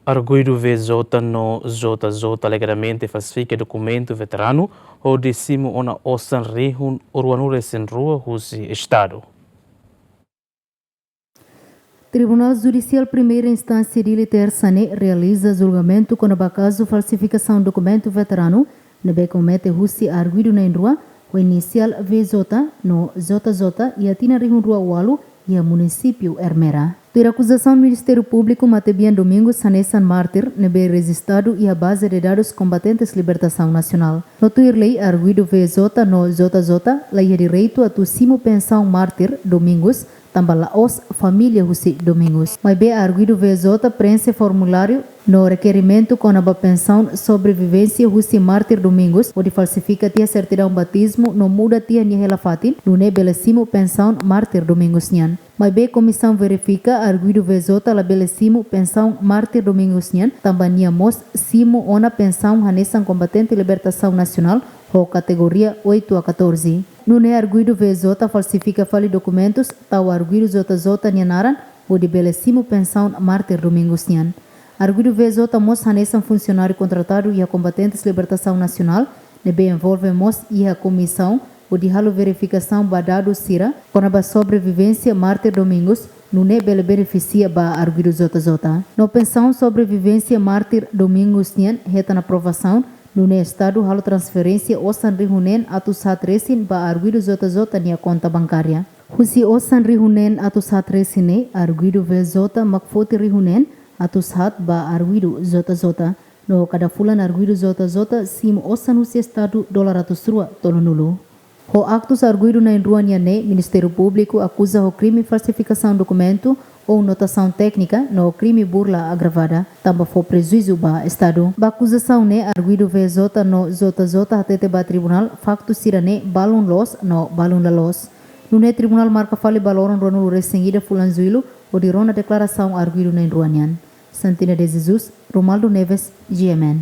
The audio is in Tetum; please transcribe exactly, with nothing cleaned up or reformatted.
Arguidu V J no J J alegadamente falsifika dokumentu veteranu hodi simu ona osan rihun ruanulu-resin-rua husi Estadu. Tribunál Judisiál Primeira Instánsia Dili Tersa ne'e realiza julgamentu kona-ba kazu falsifikasaun dokumentu veteranu ne'ebé komete husi arguidu na'in-rua ho inisiál V J no J J iha tinan rihun rua ualu iha munisípiu Ermera. Tuir akuzasaun Ministériu Públiku matebian Domingos hanesan mártir ne'ebé rejistadu iha baze de dadus Combatentes Libertasaun Nasionál. No tuir lei arguidu V J no J J laiha direitu atu simu pensaun mártir Domingos tanba la'ós família husi Domingos. Maibé arguidu V J preenxe formuláriu no rekerimentu kona-ba pensaun sobrevivénsia husi mártir Domingos hodi falsifika tiha sertidaun batizmu no muda tiha nia hela-fatin, nune'e bele simu pensaun mártir Domingos nian. Maibé komisaun verifika arguidu V J labele simu pensaun mártir Domingos nian tanba nia mós simu ona pensaun hanesan Combatente Libertasaun Nasionál ho kategoria oito a catorze. Nune'e arguidu V J falsifika fali dokumentus, tau arguidu J J nia naran hodi bele simu pensaun mártir Domingos nian. Arguidu V J mós hanesan funsionáriu kontratadu iha Combatentes Libertasaun Nasionál ne'ebé envolve mós iha komisaun hodi halo verifikasaun ba dadus sira kona-ba sobrevivénsia mártir Domingos, nune'e bele benefisia ba arguidu J J. No pensaun sobrevivénsia mártir Domingos nian hetan aprovasaun, nune'e Estadu halo transferénsia osan rihun neen atus haat resin ba arguidu J J nia konta bankária. Husi osan rihun neen atus haat resin ne'e, arguidu V J mak foti rihun neen atus haat ba arguidu J J. No kada fulan arguidu J J simu osan husi Estadu dolar atus rua tolunulu. Ho aktus arguidu na'in-rua nian ne'e, Ministériu Públiku akuza ho krime falsifikasaun dokumentu ou notasaun téknika no krime burla agravada, tanba fó prejuízu ba Estadu. Ba akuzasaun ne'e, arguidu V J no J J hatete ba tribunál faktu sira-ne'e balun loos no balun la loos. Nune'e tribunál marka fali ba loron ruanulu-resin-ida fulan Jullu hodi rona deklarasaun arguidu na'in-rua nian. Santina de Jesus, Romaldo Neves, G M N.